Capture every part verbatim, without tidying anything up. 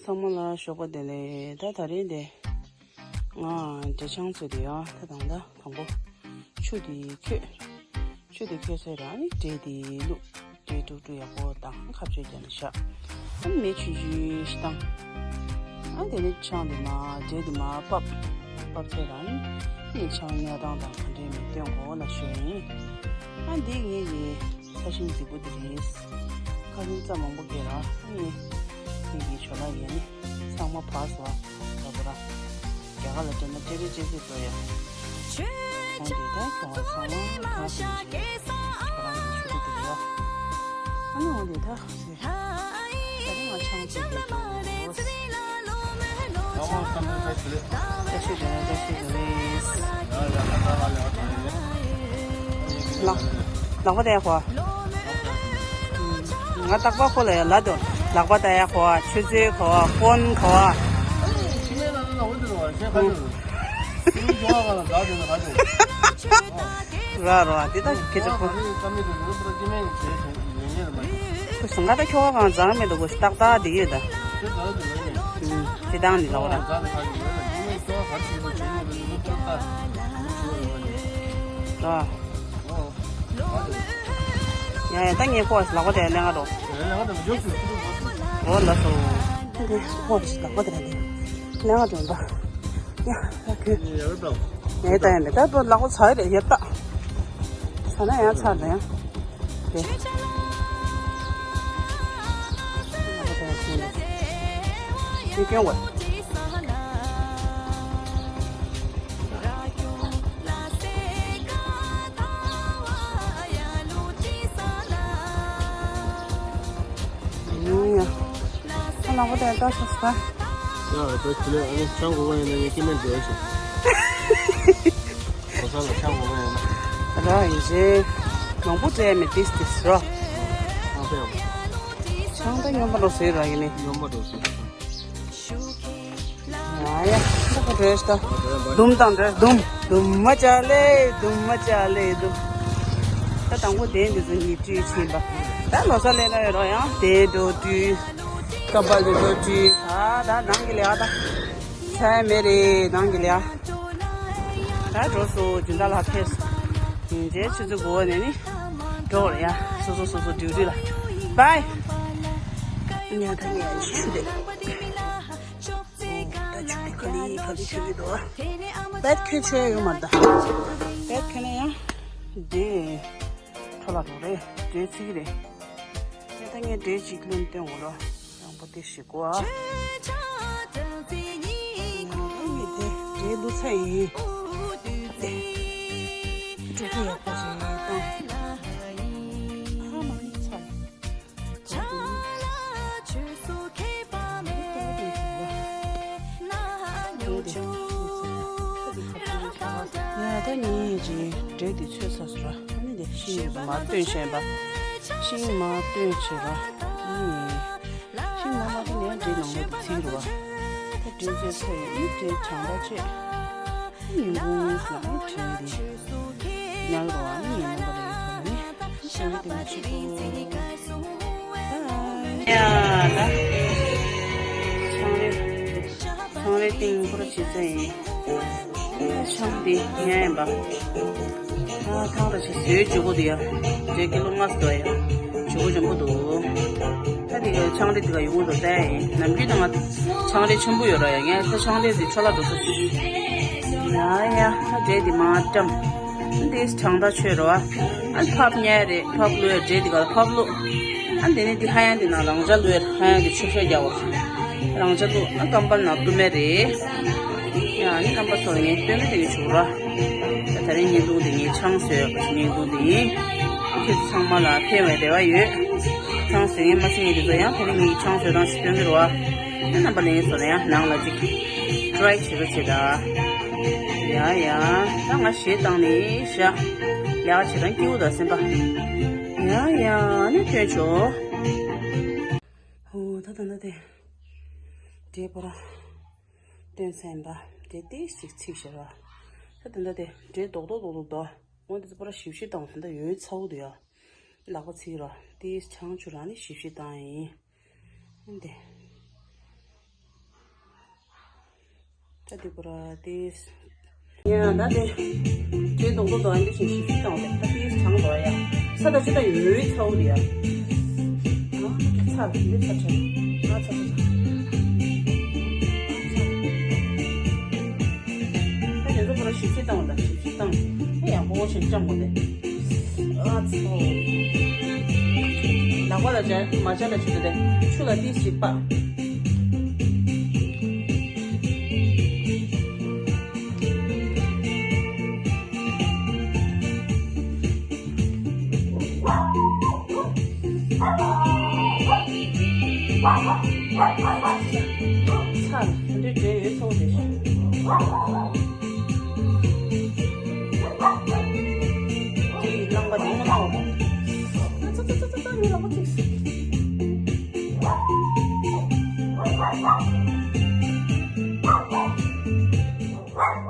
ཚང་མ་ལ་ཞོགས་པ་བདེ་ལེགས། ད་ད་རིང་དེ་ང་འབྲས་ཆང་བཙོས་དེ་ཡ། ད་དང་ད་དང་པོ་ཆུ་དེ་ཁོལ། ཆུ་དེ་ཁོལ་ཚར་ར་ནི་འབྲས་དེ་བླུགས། འབྲས་དཀྲུག་དཀྲུག་ཡག་པོ་དང་ཁ་བཅད་རྒྱབ་ནས་བཞག་ཨ་མེ་ཆུང་ཆུང་ཞིག་བཏང་། ཨ་དེ་ནས་ཆང་དེ་མར་འབྲས་དེ་མར་ཕབ། ཕབ་ཚར་ར་ནི་ཆང་ཉོ་སྟངས་དང་ག་འདྲས་མེད་སྟོན་དགོས་ལ་ཞུ་ཡིན། ཨ་འདི་ངེད་ཀྱི་ས་ཞིང་རྫིག་པོ་དེ་རེད། ཁ་སང་རྩྭ་མང་པོ་སྐྱེས་ར། ངས་ངེད་ཀྱི་ཇོ་ལགས་ཡས་ནི་ཚང་མ་ཕར་སོང་། ད་བུ་ར། རྒྱ་གར་ལ་དྲན་ན་ཅེ་རེ་ཅེ་སི་ལོ་ཡ། འོན་ཏེ་ད་ཁྱོད་ཚང་མ་ཕར་སོང་ཞིག་ཁྱོད་རང་གི་ཆུ་ཚོད་དེ་རེད་ཡ། ཨ་ནི་འོན་ཏེ་ད་ད་རིང་ང་ཆང་ཚོད་དེ་དུ་རོ། བཀྲ་ཤིས་བདེ་ལེགས། བཀྲ་ཤིས་བདེ་ལེགས། ལག་ལག་པ་ད་ཡ་ཁོ། ང་རྟག་པར་ཁོ་ལ་ཡ་ལ་དོ། ལག་པ་ད་ཡ་ཁོ། ཆུ་ཚོད་ཁོ། ཀོན་ཁོ། ར་ར་འདི་ད་ཁྱེད་ཚོ་ཁོ། ཁོ་སང་ག་ད་ཁྱོ་ག་གང་བཟང་མེད་དོ། ཁོ་ཏག་ཏག་འདི་ཡོད་ད། སྤྱི་བཏང་ནི་ལོག་ར། ར། ཡ་ཡ་ད་ངས་ཁོ་ལག་པ་དེ་ལེན་ག་འགྲོ། འོ་ལ་སོ། འདི་ཁོ་ལག་པ་དེ་ལེན་ག་འགྲོ་འདུག་ཡ་ད་ཁོས། ངས་ད་ཡང་མེད་ད་པོ་ལག་པ་ཚ་རེད་ཡ་ད། ཚ་ན་ཡང་ཚ་ད་ཡང་། དེ། ལག་པ་དེ་ཡང་ཚ་ནས། དེ་སྐྱོན་དགོས། ཡིན་ཡང་། ཁ་ནང་པ་དེ་ལྟ་ཤོག་ས། ཡ་ད་ཁྱི་ལས་ཨ་ནི་ཆང་དགོས་པ་ཡིན་ན་ངས་སྐྱེ་དམན་འཇོག་ཤོག་གོ་ས་ལ་ཆང་དགོས་པ་ཡིན་ན། ར་ཡིན་རེད། མང་པོ་སྤྲད་མེད་ཏིས་ཏིས་རོ། ཆང་སྤྲད་ཡོང་། ཆང་ད་སྨྱོན་པ་འགྲོ་ཟེར་ར་ཡིན་ནི། སྨྱོན་པ་འགྲོ་ཟེར། ཡ་ཡ། ད་ག་འདྲས་ད། དུམ་དང་འདྲ། དུམ། དུམ་མ་ཅ་ལེ། དུམ་མ་ཅ་ལེ་དུམ། ད་དང་པོ་དེ་འདི་ཚོ་ཉིད་བཀྲུས་ཕྱིན་པ། ད་ལོ་གསར་ལས་ཀ་ཡོད་རོགས་ཡང་དེ་འགྲོ་བཀྲུས། ཀ་པ་ལི་འགྲོ་བཀྲུས། ད་ད་ནང་གི་ལས་ཀ་ད། ཚད་མེད་རེད་ནང་གི་ལས་ཀ་ད་འགྲོ་སོ་རྒྱུན་ད་ལ་ཕེབས། ཡིན་རྗེས་ཆུ་ཚོད་དགུ་པ་ནས་ནི། འགྲོ་རེད་ཡ། སོ་སོ་སོ་སོ་ཌིའུ་ཊི་ལ། བའི། ཉ་ད་ཉ་ཆུ་རེད། ད་ཆུ་དེ་ག་ལི་ག་ལི་ཆུ་གི་འདུག་བད་ཁྱོད་ཆོས་ཡོད་མ་ད། བད་ཁྱོད་ནས་ཡང་། འདི། འཕྲོ་ལ་འགྲོ་རེད། འདྲེ་ཚིག་རེད། ད་ངས་འདྲེ་གཅིག་ལོན་སྟོན་འོ་རོ། རང་པོ་དེ་ཞིག་གོ་ཨ། ངས་དེ་འདྲེ་ལུ་ཚ་ཡིན། དེ། འགྲོ་གི་ཡག་པོ་ཞིག་བཏང་། ཨ་མ་ནི་ཚ་ཡིན། ཡ་ད་ངས་ཀྱི་འབྲས་དེ་ཚོས་ཚ་སོ་ར། ཨ་ནི་དེ་ཤིང་མ་བཏོན་བྱས་པ། ཤིང་མ་བཏོན་བྱས་པ། ཨ་ནི། ཤིང་མ་མ་བཏོན་ནས་འབྲས་ནང་ལོགས་དེ་ཚིག་རུ་བ། ད་འབྲས་ཚོས་ཚ་ཡིན་ནི་འབྲས་གྲང་པ་བཅས། ཉིན་གུང་སོང་ནས་བྲིས་ཏེ། ཉལ་རོགས་ཨ་ནི་ངའི་རྣམ་པ་ལ་ཡོད་ཚོད་ནི་ཤ་མི་སྟེར་ནས་ཕྱིན་ཏོ། ཡ་ད། ཆང་རེ། ཆང་རེ་སྟེང་ཁོ་ར་བྱེད་ས་ཡིན། ཆང་དེ་ཉལ་ཡིན་པ། ཨ་ཐང་ར་ཆེ་ཟོས་བཅུག་གོ་དེ་ཡ། རྗེ་ཀི་ལོ་ལྔ་སྟོ་ཡ། བཅུག་གོ་འཇམ་པོ་འདུག་ད་དེ་ག་ཆང་རེ་དེ་ག་ཡོང་གོ་འདུག་ད་ཡིན་ནམ་རྒྱུན་ད་ང་ཆང་རེ་ཆེན་པོ་ཡོད་ར་ཡ། ངས་ད་ཆང་རེ་དེ་ཆོ་ལ་འགྲོ་ས་ཞིག་ཡ་ཡ་ད་འབྲས་དེ་མ་བཀྲམ། འདི་གྲང་ཐག་ཆོད་རོ། ཨ་ཕབ་ཉལ་རེད། ཕབ་ལོས་རེད། འདི་ག་ཕབ་ལོ། ཨ་འདི་ནི་འདི་ཧ་ཡང་འདི་ནང་རང་ཅག་ལོས་ཧ་ཡང་འདི་ཆུ་ཤ་རྒྱག་པ། རང་ཅག་ལོ་ཨ་ཀམ་པལ་ནང་བཏུ་མེད་རེད། ཡ་ནི་རྣམ་པ་ཚོ་ངས་སྟོན་མི་དེ་གི་བྱུག་ར། ད་ད་རིང་བརྙན་ཐུང་འདི་ངས་ཆང་བཟོས་ཡག་གི་བརྙན་ཐུང་འདི་ཡིན། ཁྱེད་ཚོ་ཚང་མ་ལ་ཕན་བའི་རེ་བ་ཡོད། ཆང་བཟོས་ངས་མ་ཟིན་ངས་འདི་ཚོ་ཡང་ད་རིང་ངས་ཆང་བཟོས་སྟངས་ཤིག་སྟོན་གི་རོ། ཨ་རྣམ་པ་ལྷན་རྒྱས་ཚོ་ལ་ཡང་ནང་ལ་ཅིག་ཊི་རའི་བྱེད་རོགས་བྱེད་ད། ཡ་ཡ། ད་ང་གཞས་བཏང་ནས་ཤ། ལས་ཀ་བྱེད་དང་སྐྱིད་པོ་དང་སེམས་པ། ཡ་ཡ་ནི་སྟོན་ཆོག་ཧོ་ད་ད་ད་དེ། འབྲས་པོ་ར། སྟོན་ཚན་པ། འབྲས་ཏིག་ཅིག་ཚིག་བཞག་ར། ད་ད་ད་དེ་འབྲས་རྡོག་རྡོག་རྡོག་རྡོག་འདུག་འོ་འདི་ཚོ་པོ་ར་ཞིབ་ཞིབ་བཏང་བ་ད་ད་ཡོད་ཚ་བོ་འདུག་ཡ། ལག་པ་ཚིག་ར། ཏིག་ཆང་ཆུ་ར་ནི་ཞིབ་ཞིབ་བཏང་ཡིན། འདི། ད་དེ་པུ་ར་དེ། ཡ་ད་དེ། དེ་དང་པོ་དང་འདི་བཞིན་ཞིབ་ཞིབ་བཏང་སྟེ་ད་དེ་བྱང་དོ་ཡ། ས་ད་ཅི་ད་ཡོད་ཚ་བོ་རེད་ཡ། ཨ་ཚ་འདི་ཚ་ཚ། ཨ་ཚ་ཚ་ཚ། ད་དེ་ཚོ་པུ་ར་ཞིབ་ཞིབ་བཏང་ད་ཞིབ་ཞིབ་བཏང་། ཨེ་ཡང་གོ་བོ་ཞིག་ཅང་གོ་དེ། ཨ་ཚོ། ལག་པ་ལ་བྱ་མ་བྱ་ལ་བྱེད་དེ་ཆུ་ལ་ཏི་ཞིག་པ། ཚར་འདི་འདྲའི་ཡོད་ཚོགས་དེ། དེ་ཡི་རླངས་པ་དེ་མ་ནོར། ཨ་ཚ་ཚ་ཚ་ཚ་ཚ། ངའི་ལག་པ་ཚིག་སོང་།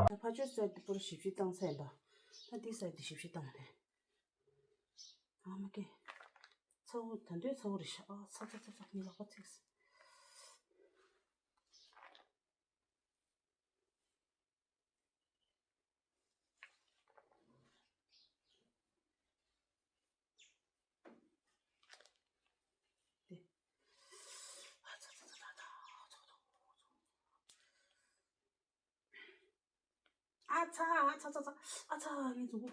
ད་ཕ་ཆོས་ཟེར་དེ་པུ་ར་ཞིབ་ཞིབ་བཏང་ཚར་ཡིན་པ། ད་འདི་ཟེར་དེ་ཞིབ་ཞིབ་བཏང་སྟེ། ཨ་མ་ཀེ། ཚ་བོ་ད་འདོད་ཚ་བོ་རེད་ཤག་ཨ་ཚ་ཚ་ཚ་ཚ། ངའི་ལག་པ་ཚིག་སོང་། ཨ་ཚ་ཨ་ཚ་ཚ་ཚ། ཨ་ཚ་ངའི་གཟུགས་པོ།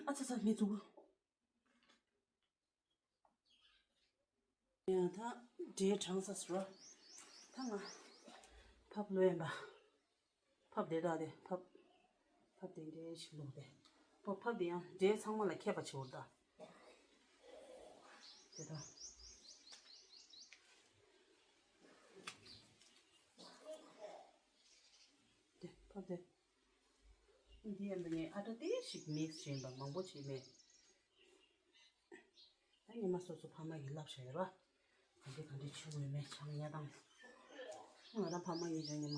ཨ་ཚ་ཚ། ངའི་གཟུགས་པོ། ཡང་ད་འབྲས་གྲང་ས་སོ། ད་ང་ཕབ་ལོས་ཡིན་པ། ཕབ་དེ་དག་དེ་ཕབ། ཕབ་དེ་འདྲའི་ཞིག་ལོག་དེ། ཕོ་ཕབ་དེ་ཡང་འབྲས་ཚང་མ་ལ་ཁྱད་པར་ཆེ་བོར་ད། དེ་དག་དེ་ཕབ་དེ། འདི་ཡང་འདི་ངས་ཨ་ཏྲ་ཏི་ཞིག་མིག་སི་བྱས་པ་མང་པོ་བྱས་མེད། ད་ཉི་མ་སོ་སོ་ཕ་མ་ཡིས་བསླབ་བྱ་ཡོད་ར། ག་འདྲ་ག་འདྲ་བྱེད་དགོས་མེད་ཆང་ཉལ་སྟངས། ང་རང་ཕ་མ་ཡིས་ཀྱང་ཉི་མ།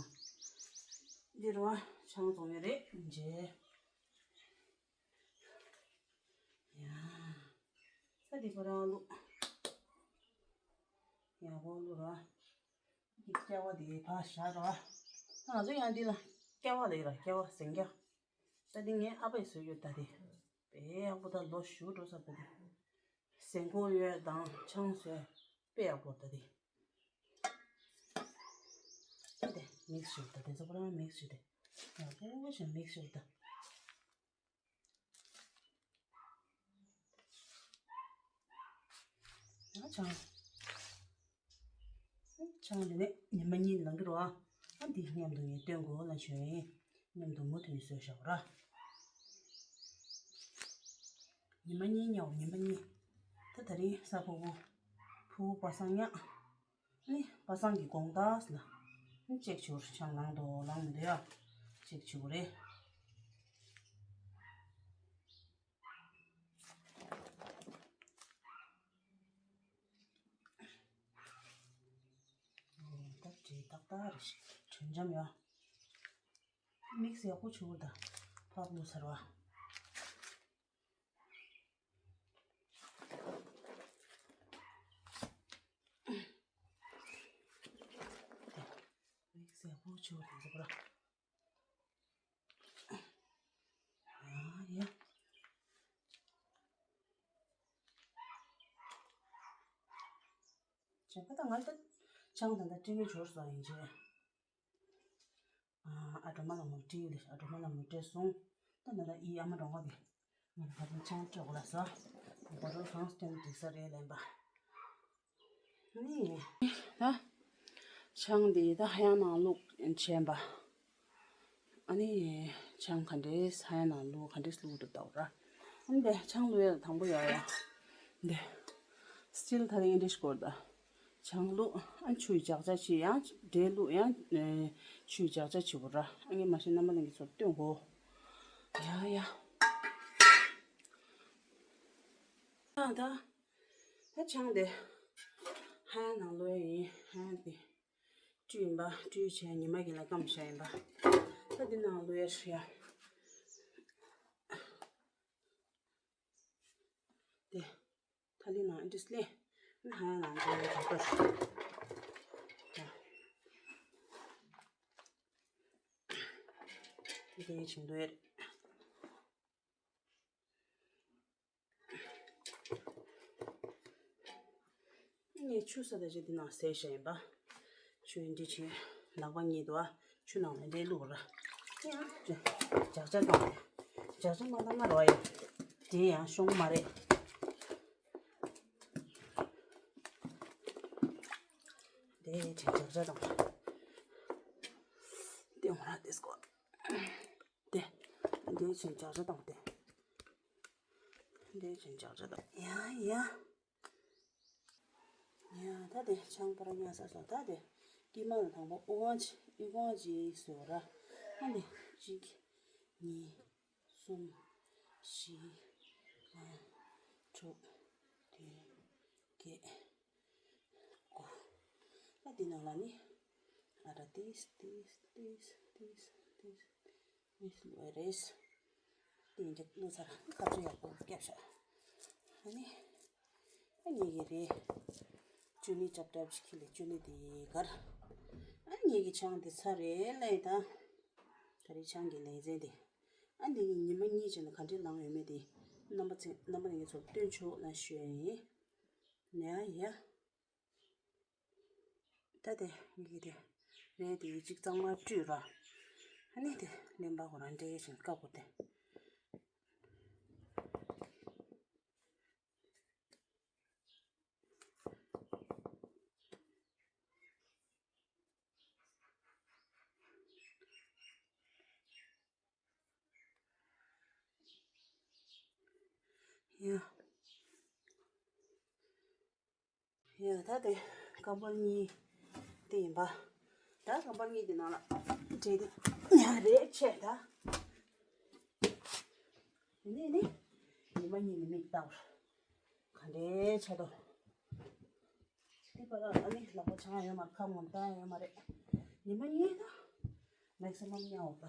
འདི་རུ་བ་ཆང་བཙོང་ཡོད་རེད་མཇལ། ཡ། ས་འདི་པུ་ར་བླུགས། ཡ་གོ་བླུགས་ར། འདི་ཀ་བ་འདི་ཕར་བཞག་ར། ང་ཚོ་ཡང་འདི་ལ་ཀ་བ་ལ་ཡོད་ར། ཀ་བ་ཟན་ཀ། ད་འདི་ངའི་ཨ་ཕས་བཟོས་ཡོད་ད་དེ། དཔེ་ཡག་པོ་ད་ལོ་བཞི་འགྲོ་ས་ད་དེ། ཟན་ཀོང་ཡོད་དང་ཆང་བཟོས་དཔེ་ཡག་པོ་ད་དེ། ད་དེ་མིག་སི་བྱས་ད་དེ་ཚོ་པུ་ར་མིག་སི་བྱས་ཏེ། ཡག་པོ་ཞིག་མིག་སི་བྱས་ད། ཡང་ཆང་། ཆང་འདི་ནས་ཉི་མ་གཉིས་ལང་གི་རོ་ཨ། ཨ་འདི་མཉམ་དུ་ངས་སྟོན་དགོས་ལ་ཞོན་ཡིན། མཉམ་དུ་མུ་མཐུད་ནས་བཟོས་བཞག་ར། ཉི་མ་གཉིས་ཉལ་ཉི་མ་གཉིས། ད་དེ་རིང་ས་ཕོ་བོ། ཕོ་བོ་པ་སངས་ཉག་ནི་པ་སངས་ཀྱི་དགོང་དག་ལ། ནི་ཅེག་བྱུར་ཆང་ལང་དོ་ལང་མི་འདོད་ཡ། ཅེག་བྱུར་རེད། ད་བྲིས་ཏག་ཏག་རེད་ཤག་དྲོད་འཇམ་ཡ། མིག་སི་ཡག་པོ་བྱུར་ད། ཕག་ལུ་ཚར་བ། མིག་སི་ཡག་པོ་བྱུར་ད་འཛུགས་ར། ཡ་ཡ། བྱས་པ་ད་ང་ད་ཆང་ད་ད་སྤྲི་མི་འབྱོར་སོང་ཡིན་ཅེ། ཨ་སྒྲོལ་མ་ལ་མོ་སྤྲི་ལེ། ཨ་སྒྲོལ་མ་ལ་མོ་སྤྲད་སོང་། ད་ན་ད་ཨི་ཨ་མ་འགྲོ་བ་དེ། ང་ད་ད་ཆང་སྤྲོད་དགོས་ལ་ས། བ་རོ་གང་སྟོན་འགྲིག་ས་རེད་ལན་པ། ནི། ད། ཆང་འདི་ད་ཧ་ཡང་ནང་བླུགས་བྱས་པ། ཨ་ནི། ཆང་ག་འདྲས་ཧ་ཡང་ནང་བླུགས་ག་འདྲས་བླུགས་འགྲོ་ལྟ་བུ་ར། ཨ་ནི་འདི་ཆང་བླུགས་ཡ་དང་པོ་ཡ་ཡ། འདི། སི་ཊིལ་ད་རིང་འདི་སྐོར་ད། ཆང་བླུགས་ཨ་ཆུ་ཡི་ལྕགས་ལྕགས་ཅི་ཡང་འབྲས་བླུགས་ཡང་ཆུ་ཡི་ལྕགས་ལྕགས་ཅི་བུ་ར། ཨ་ནི་མ་གཞི་རྣམ་པ་ལྷན་རྒྱས་ཚོར་སྟོན་གོ། ཡ་ཡ། ད་ད། ད་ཆང་དེ་ཧ་ཡང་ནང་ལོས་ཡིན། ཧ་ཡང་དེ་བཀྲུས་ཡིན་པ། བཀྲུས་བྱས་ཉི་མ་གི་ལ་སྐམ་བྱས་ཡིན་པ། ད་འདི་ནང་ལོས་ཡ་ཧྲི་ཡ། དེ་ད་འདི་ནང་འདྲིས་ལེ། ཧ་ཡང་ནང་འདྲིས་ལེ་ག་པར། དེ་བྱིན་འདུག་ཡ། ངས་ཆུ་ས་ད་ཅི་འདི་ནང་ཟས་བཞག་ཡིན་པ། ཆུ་འདི་ཆེ་ལག་པ་གཉིས་འདུག་ཨ། ཆུ་ནང་ལ་འདྲེ་བླུགས་ར། ཡང་ཇག་ཇག་དང་། ཇག་ཇག་མ་དང་ང་རོ་ཡ། དེ་ཡང་ཤོང་མ་རེད། དེ་ཆེ་ཇག་ཇག་དང་། དེ་འོང་ར་དེ་སྐོར། དེ། འདི་ཆེ་ཇག་ཇག་དང་དེ། འདི་ཆེ་ཇག་ཇག་དང་། ཡ་ཡ། ཡ་ད་དེ་ཆང་པར་ཉལ་ས་སོ། ད་དེ་ཀི་མ་ལ་དང་པོ་ཨུ་གང་ཅི་ཨུ་གང་ཅི་སོ་ར། ཨ་འདི་གཅིག་གཉིས། གསུམ། བཞི། ལྔ། དྲུག་བདུན། བརྒྱད། དགུ། ད་འདི་ནང་ལ་ནི་ཨ་ར་ཏིས་ཏིས་ཏིས་ཏིས་ཏིས། མིས་ལོས་རེས། དེ་འདྲ་བླུགས་ཚར། ཁ་ཚུ་ཡག་པོ་བརྒྱབ་ཤག་ཨ་ནི། ཨ་ངེད་ཀྱི་རེད། ཅུ་ནི་ཅབ་ཅབ་ཞིག་ཁྱི་ལས་ཅུ་ནི་དེ་གར། ཨ་ངེད་ཀྱི་ཆང་དེ་ཚར་རེད་ལས་ད། ད་རེས་ཆང་གི་ལས་ཚན་དེ། ཨ་འདི་ཉི་མ་གཉིས་ཅན་ལ་ག་འདྲས་ལངས་ཡོད་མེད་དེ། རྣམ་པ་ཚོ་རྣམ་པ་ལྷན་རྒྱས་ཚོར་སྟོན་ཆོག་ལ་ཞུ་ཡ་ཡིན། ཡ་ཡ། ད་དེ་ངེད་ཀྱི་དེ་རས་དེ་གཅིག་གཙང་མ་བཀྲུས་ར། ཨ་ནི་དེ་ལེན་པ་ཁོ་རང་འདྲེས་ཤིང་བཀབ་དགོས་ཏེ། ཡ། ཡ་ད་དེ་ཀམ་པལ་གཉིས་དེ་ཡིན་པ། ད་ཀམ་པལ་གཉིས་དེ་ནང་ལ་འདྲེས་དེ་ཉ་རེ་ཆད་ད། དེ་ནས་ནི་ཉི་མ་གཉིས་ནི་མིག་ལྟ་བར་ག་འདྲའི་ཆད་དོ། དེ་པ་ལ་ཨ་ནི་ལག་པ་ཆང་ཡོད་མ་རེད། ཁ་ངོ་ལྟ་ཡོད་མ་རེད། ཉི་མ་གཉིས་ད་མེག་སི་མམ་ཉ་འོ་ད།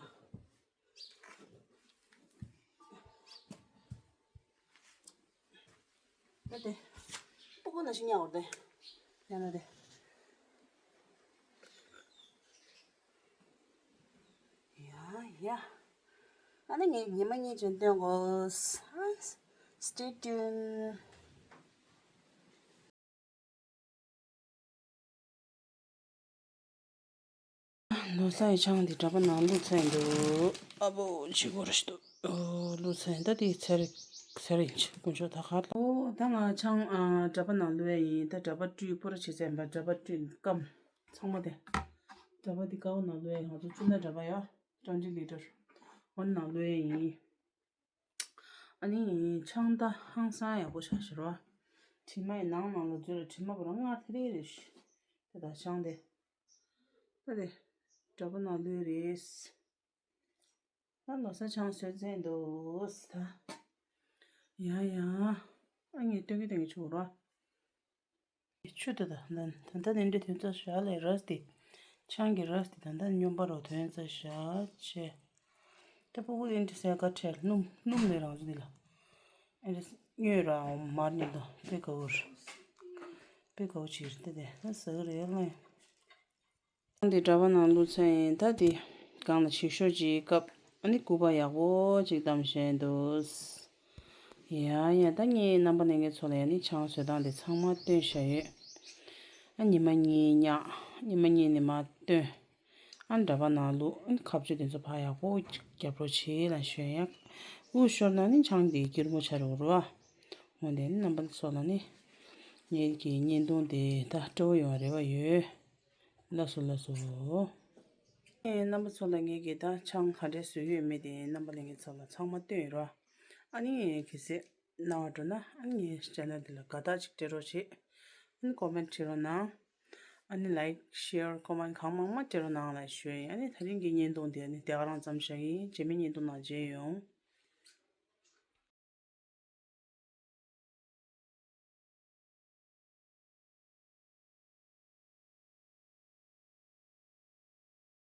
ད་དེ། ཨོ་ཁོ་ན་ཤི་ཉ་འོ་དེ། ཉ་ན་དེ། ཡ་ཡ། ཨ་ནི་ངས་ཉི་མ་གཉིས་ཅན་སྟོན་དགོས། Stay tuned. ལོ་གསར་ཡི་ཆང་འདི་གྲྭ་པ་ནང་བླུགས་ཚར་འདུག་ཨ་བོ་ཆི་གོ་ར་ཤི་འདུག་ཨོ་བླུགས་ཚར་ཡིན། ད་དེ་ཚར་ཚར་ཡིན་ཆི་དཀོན་མཆོག་ད་གར། ཨོ་ད་ང་ཆང་ཨ་གྲྭ་པ་ནང་བླུགས་ཡ་ཡིན། ད་གྲྭ་པ་བཀྲུས་པོ་ར་བྱེད་ཚར་ཡིན་པ། གྲྭ་པ་བཀྲུས་སྐམ་ཚང་མ་དེ། གྲྭ་པ་དེ་ཀ་བོ་ནང་བླུགས་ཡ་ཡིན། ང་ཚོ་ཆུ་ན་གྲྭ་པ་ཡ་ཀྲང་ཅི་ལི་ཏར་འོ་ནང་བླུགས་ཡ་ཡིན། ཨ་ནི་ཆང་ད་ཧང་སང་ཡག་པོ་ཆགས་ཤག་རོ། དྲི་མ་ཡི་ནང་ནང་ལ་འཛུལ་ལ་དྲི་མ་བོ་རང་སྔར་དེ་རེད་རེད་ཤི། དེ་ད་ཆང་དེ། ད་དེ་གྲྭ་པ་ནང་བླུགས་རེད། ད་ལོ་གསར་ཆང་བཟོས་ཚར་འདུག་ད། ཡ་ཡ། ཨ་ངས་སྟོན་གི་སྟོན་གི་ཆུ་རོ། ཆུ་དེ་ད་ད་ད་ནི་འདྲ་དོན་རྩ་ཞག་ལས་རས་དེ། ཆང་གི་རས་དེ་ད་ད་སྨྱོན་པ་རོ་དོན་རྩ་ཞག་ཆེ། ད་ཕྲུ་གུ་དེ་འདྲ་སེ་ག་ཁྲལ་སྣུམ་སྣུམ་ལས་རང་བཟོ་དེ་ལ། ཨེ་འདྲ་སྨྱོས་ར་མར་ཉིད་དང་དཔེ་དགའ་བོར། དཔེ་དགའ་བོ་ཅིག་རེད་དེ་དེ་ཟ་གི་རེད་ལ། འདི་གྲྭ་པ་ནང་བླུགས་ཚར་ཡིན། ད་འདི་སྒང་ལ་ཞིག་ཤོས་ཅིག་བཀབ། ཨ་ནི་སྐུད་པ་ཡག་པོ་ཅིག་བསྡམས་བཞག་འདུག་ཡ་ཡ་ད་ངས་རྣམ་པ་ལྷན་རྒྱས་ཚོ་ལ་ཡ་ནི་ཆང་བཟོ་སྟངས་དེ་ཚང་མ་སྟོན་བཞག་ཡོད། ཨ་ཉི་མ་གཉིས་ཉག་ཉི་མ་གཉིས་ནས་མར་བཏོན། ཨ་གྲྭ་པ་ནང་བླུགས། ཨ་ཁ་གཅོད་དེ་ཚོ་ཕར་ཡག་པོ་རྒྱབ་རོགས་བྱེད་ལ་ཞོན་ཡག་དབུགས་ཤོར་ན་ནི་ཆང་དེ་སྐྱུར་མོ་ཆགས་འགྲོ་རུ་བ། འོན་ཏེ་ནི་རྣམ་པ་ཚོ་ལ་ནི་ངེད་ཀྱི་བརྙན་ཐུང་དེ་ད་སྤྲོ་བོ་ཡོང་རེ་བ་ཡོད། ལགས་སོ་ལགས་སོ། ཨེ་རྣམ་པ་ཚོ་ལ་ངེད་ཀྱི་ད་ཆང་ག་འདྲས་བཟོས་ཡོད་མེད་དེ་རྣམ་པ་ལྷན་རྒྱས་ཚོ་ལ་ཚང་མ་སྟོན་ཡོད་ར། ཨ་ནི་གལ་སྲིད་སྣང་བ་འགྲོ་ན་ཨ་ནི་ངའི་ཆེ་ནལ་འདི་ལ་དགའ་རྟགས་ཅིག་སྤྲད་རོགས་བྱེད། ཨ་ནི་ཀོ་མེན་བྱེད་རོགས་གནང་། ཨ་ནི་ལའིག་ཤེར་ཀོ་མེན་གང་མང་མང་སྤྲད་རོགས་གནང་ལ་ཞུ་ཡིན། ཨ་ནི་ད་རིང་གི་བརྙན་ཐུང་འདི་ཨ་ནི་དེ་ག་རང་ཙམ་བཞག་ཡིན། རྗེས་མའི་བརྙན་ཐུང་ནང་མཇལ་ཡོང་།